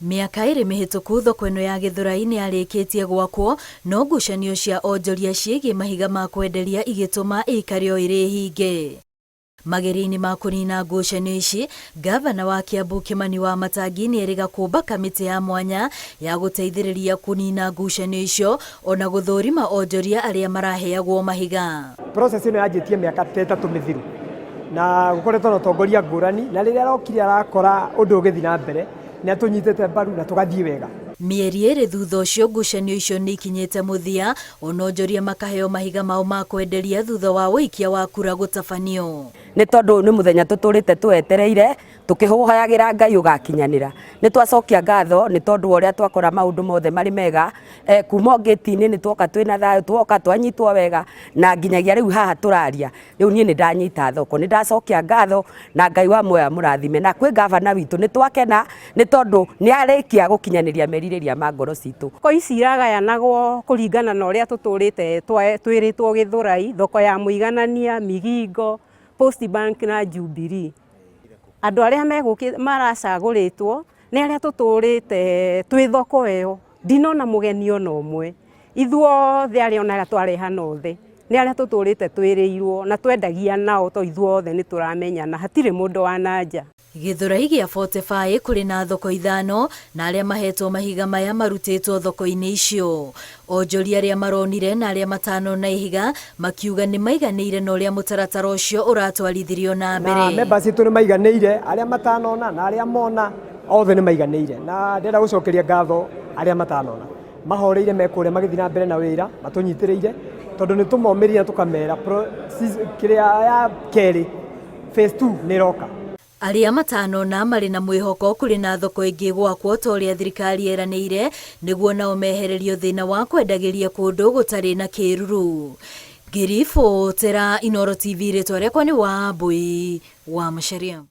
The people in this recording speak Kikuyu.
Mĩaka ĩrĩ mĩhĩtũku thoko ĩno ya Gĩthũrai nĩ yarĩkĩtie gwakwo no ngucanio cia onjoria ciĩgiĩ mahiga ma kwenderia igĩtũma ĩikare o ĩrĩ hinge. Mageria-inĩ ma kũnina ngucanio ici, ngavana wa Kiambu Kimani Wamatangi nĩ erĩga kũmba kamĩtĩ ya mwanya ya gũteithĩrĩria kũnina ngucanio icio ona gũthũrima onjoria arĩa maraheagwo mahiga. Process ĩno yanjĩtie mĩaka ta ĩtatũ mĩthiru na gũkoretwo na ũtongoria ngũrani na rĩrĩa arokire arakora ũndũ ũgĩthiĩ na mbere nĩ atũnyitĩte mbaru na tũgathiĩ wega. Mĩeri ĩrĩ thutha ũcio ngucanio icio nĩ ikinyĩte mũthia ona onjoria makaheo mahiga mao ma kwenderia thutha wa ũikia wa kura gũtabanio. Nĩ tondũ nĩ mũthenya tũtũrĩte tũwetereire tũkĩhoyagĩra Ngai ũgakinyanĩra. Nĩ twacokia ngatho nĩ tondũ wa ũrĩa twakora maũndũ mothe marĩ mega eh, kuma o ngĩti-inĩ nĩ twoka twĩna thayũ twoka twanyitwo wega na nginyagia rĩu haha tũraria rĩu niĩ nĩ ndanyita thoko nĩ ndacokia ngatho na Ngai wa muoyo amũrathime na kwĩ gavana witũ nĩ twakena nĩ tondũ nĩ arĩkia gũkinyanĩria merirĩria ma ngoro citũ. Thoko ici iragayanagwo kũringana na ũrĩa tũtũrĩte twĩrĩtwo Gĩthũrai, thoko ya Mũiganania, Migingo, Post Bank na Jubilee. Andũ arĩa megũkĩ maracagũrĩtwo nĩ arĩa tũtũrĩte twĩ thoko ĩyo, ndinona mũgeni ona ũmwe. Ithuothe arĩa ona twarehana othe nĩ arĩa tũtũrĩte twĩrĩirwo na twendagia nao to ithuothe nĩ tũramenyana, hatirĩ mũndũ wa na nja. Gĩthũrai gĩa 45 kũrĩ na thoko ithano na arĩa mahetwo mahiga maya marutĩtwo thoko-inĩ icio. Onjoria arĩa maronire na arĩa matanona ihiga makiuga nĩ maiganĩire na ũrĩa mũtaratara ũcio ũratwarithirio na mbere. Na members itũ nĩ maiganĩire, arĩa matanona na arĩa mona othe nĩ maiganĩire, na ndĩrenda gũcokeria ngatho arĩa matanona mahoreire me kũrĩa magĩthiĩ na mbere na wĩra matũnyitĩrĩire, tondũ nĩ tũmomĩrire na tũkamera kĩrĩa ya kerĩ phase 2 nĩ ĩroka. Arĩa matanona marĩ na mwĩhoko kũrĩ na thoko ĩngĩ gwakwo ta ũrĩa thirikari yeranĩire nĩguo nao mehererio thĩna wa kwendagĩria kũndũ gũtarĩ na kĩruru. Ngĩribotera Inooro TV rĩtwa rĩakwa nĩ Wambui wa Macharia.